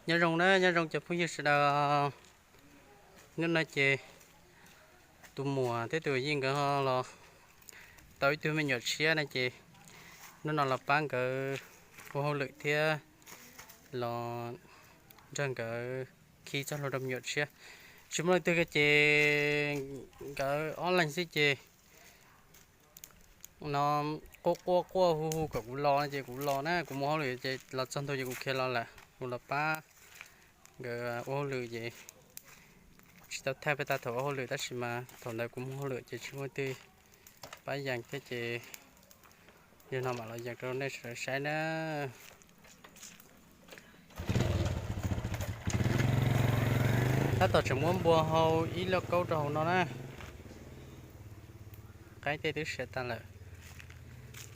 Nyob zoo na, nyob zoo cov phooj ywg sawv daws. Hnub no ces tus muam thiab tus yij nkawd ho los tau ib tug me nyuam tshiab na, ces hnub no los pab nkawd ua hauj lwm thiab los nrog nkawd khi txoj hlua rau me nyuam tshiab. Tsis muaj leej twg ces nkawd ob leeg xwb ces no quaj quaj quaj hu hu kom kuv los no ces kuv los na, kuv mus hauj lwm ces los txog ntua ces kuv khiav los lawm, kuv los pab nkawd ua hauj lwm ces tsis tau thaij peb tag thaum ua hauj lwm tab sis mas thaum ntawd kuv mus hauj lwm ces tsis muaj leej twg pab yees thiab ces yog no mam los yees rau nej sawv daws saib na. Tab tom tseem muab npua hau ib lauj kaub rau hauv no na. Qaib tej twb siav tas lawm.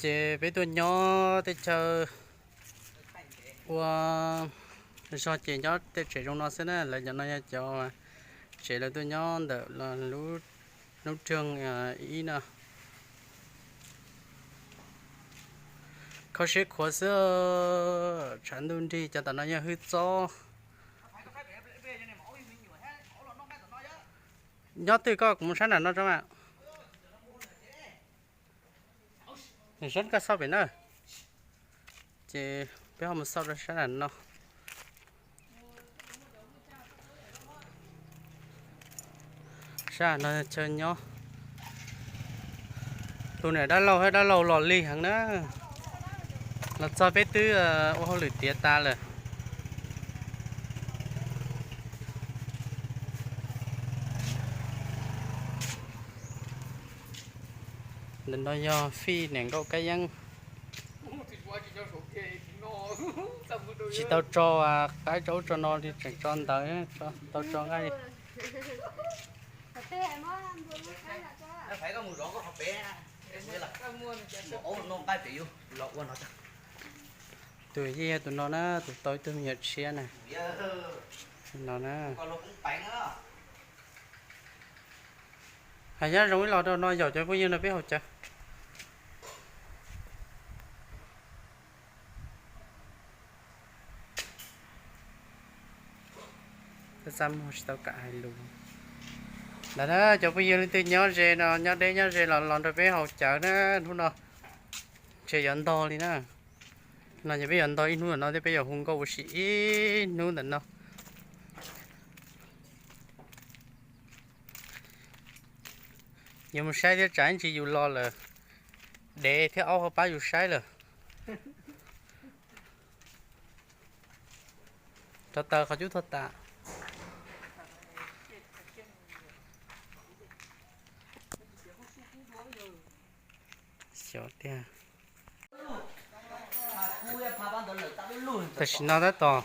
Ces peb tuaj nyob tej chaw ua zog ces nyob tej tsev zoo no xwb na. Lawv cov no yog cov tsev lawv tuaj nyob ntawm lub rooj ib no. Kho siab khuav xwb, tshav ntuj nrig. Cov tom no yog hwj txob. Nyob twg koj, kuv mus sab nram no tso mas. Nws sab koj xauj pem na. Ces peb ho mus xauj rau sab nram no. Sab no chaw nyob. Tus niam dab laug thiab dab laug los lig heev na. Los txog peb twb ua hauj lwm tiav tas lawm. Ntawm no yog fij niam nkauj kab yeeb. Tsis tau tso qaib tso ub tso no li, tseem tso ntawv, tau tso nqaij. Tus yij yog tus no na, tus tau ib tug me nyuam tshiab na. No na. Hais nyob zoo ib los rau no yaum cov phooj ywg no peb haus cawv. Txaj muag tsis tau kam hais lus. Ntawd na, cov phooj ywg leej twg nyob ze no, nyob deb nyob ze los los nrog peb haus cawv na, hnub no ntshe yuav ntog li na. No ces peb yuav ntog ib hnub ntawm no thiab peb yuav hu nkauj ua si ib hnub ntawm no. Yuav mus saib thiab tsam ib ntsis yus los lawm, dev thiab aub ho pab yus saib lawm. Rau taws qhov cub thaj tas. Xyov tiag. Tam sim no tab tom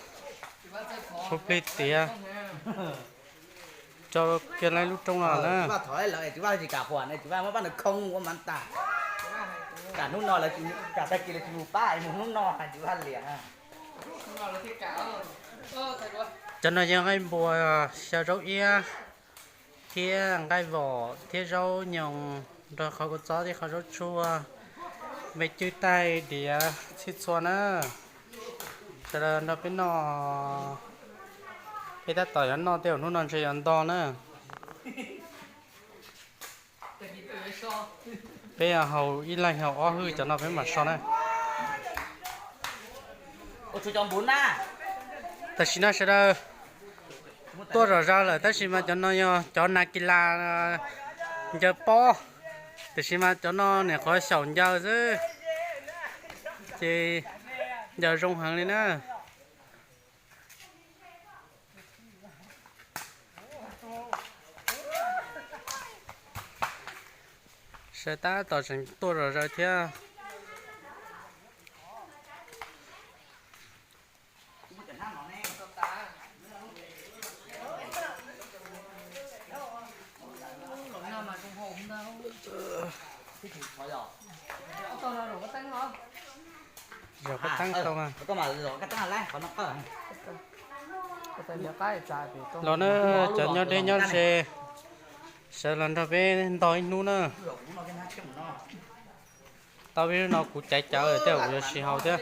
hu plig tiav rau kiag lawv lub rooj no na. Cov no yog nqaij npua, xyaw zaub iab thiab nqaij vom thiab zaub nyoos, nrog qhov kua txob thiab qhov zaub tsuag, me cwj taij diav txhij txhua na. Sawv daws nrog peb noj, peb tab tom yuav noj tej zaum hnub no ntshe yuav ntog na. Peb haus ib leeg haus ob hwj, cov no peb mam so na. Tam sim no sawv daws tuaj zom zaws lawm tab sis mas cov no yog cov nas kis las ncaws pob, tiam sis mas cov no nim qhuav xyaum ncaws xwb ces ncaws zoo heev li na. Sawv tab tom tseem tuaj zom zaws thiab. Zaum qab teeb tau mas. Los na, cov nyob deb nyob ze, sawv los nrog peb ntog ib hnub na. Tau ib hnub no kuv caiv cawv lawm thiab kuv yuav tsis haus thiab.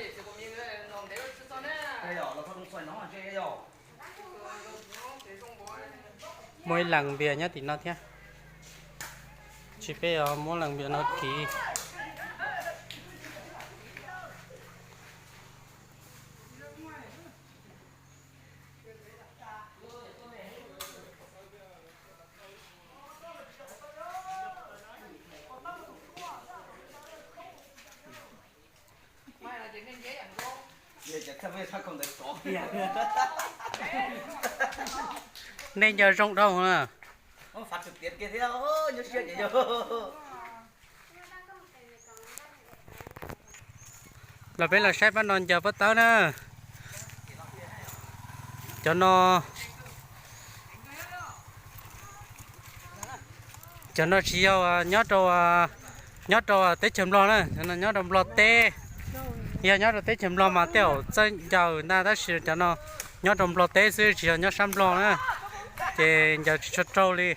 Muaj ib lees npias nyob tim no thiab. Tsis, peb yuav muab lees npias no kiv. Nej nco zoo dhau na. Los peb los saib pab no ncaws pob tawb na. Cov no, cov no tsis yog nyob rau, nyob rau teb chaws Nplog na, nyob rau Nplog teb. Yog nyob rau teb chaws Nplog mas tej zaum txawj ncaws ntag, tab sis cov no nyob rau Nplog teb xwb, tsis yog nyob sab Nplog na, ces ncaws tsis tshua raug li.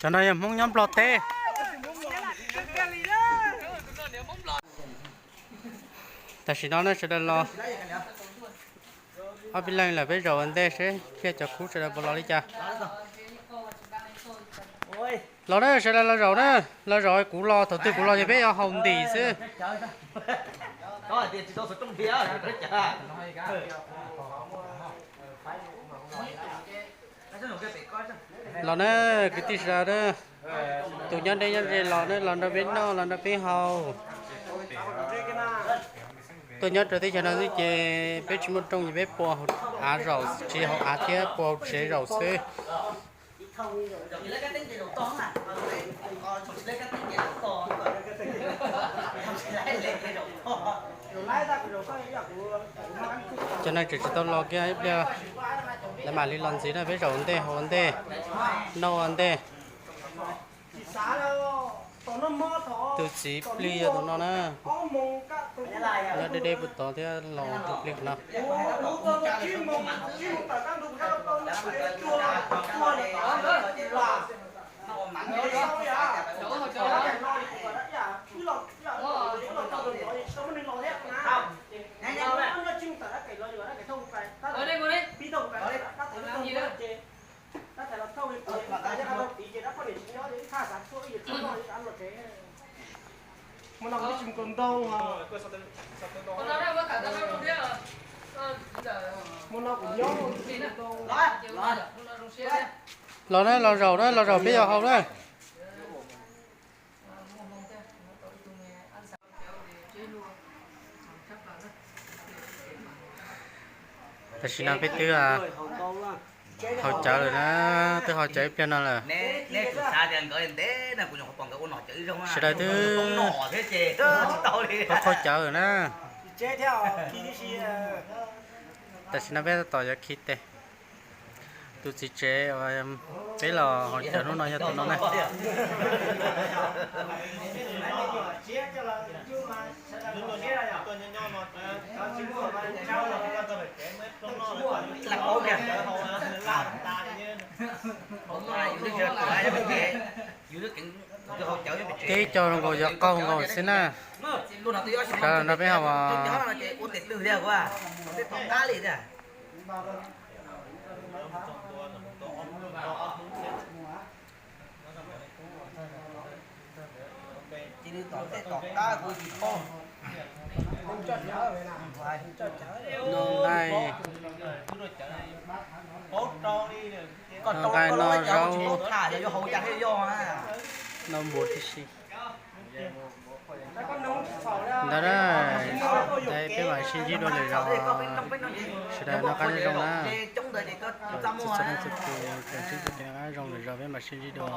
Cov no yog Hmoob nyob Nplog teb. Tam sim no ne sawv daws los ob peb leeg lawm, peb zaum ua ntej seb pliag cov khub sawv daws puas los li cas. Los na, sawv daws los zaum na, los zaum, kuv los, thaum twg kuv los ces peb yuav haus ntim xwb. Los na, kwv tij sawv daws na, tus nyob deb nyob ze los na, los nrog peb noj, los nrog peb haus. Tuaj nyob rau teb chaws no xwb ces peb tsis muaj rooj ces peb puas hauv av zaum, tsis hauv av thiab, puas hauv tsev zaum xwb. Cov no tseem tsis tau los kiag ib pliag, lawv mam li los ntxiv na, peb zaum ua ntej, haus ua ntej, noj ua ntej. Tus txiv plig yog tus no na, nyob deb deb puag tod thiab los ua tus plig no. Los na, los zaum na, los zaum peb yuav haus na. Tam sim no peb twb haus cawv lawm na, twb haus cawv ib pliag no lawm. Sawv daws twb qaug qaug cawv lawm na. Tam sim no peb tab tom yuav khi tes. Tus txiv tsev uas peb los haus cawv hnub no yog tus no na. Teb co zoo nkaus yog qaug nkaus xwb na. Sawv daws nrog peb haus. Noj nqaij, noj nqaij noj zaub, noj npua tib si. Ntawd na, peb mam sib ntsib dua lwm zaus, sawv daws noj qab nyob zoo na. Txhua txhua leej txhua tus tseem ntsib txoj kev noj qab zoo, lwm zaus peb mam sib ntsib dua.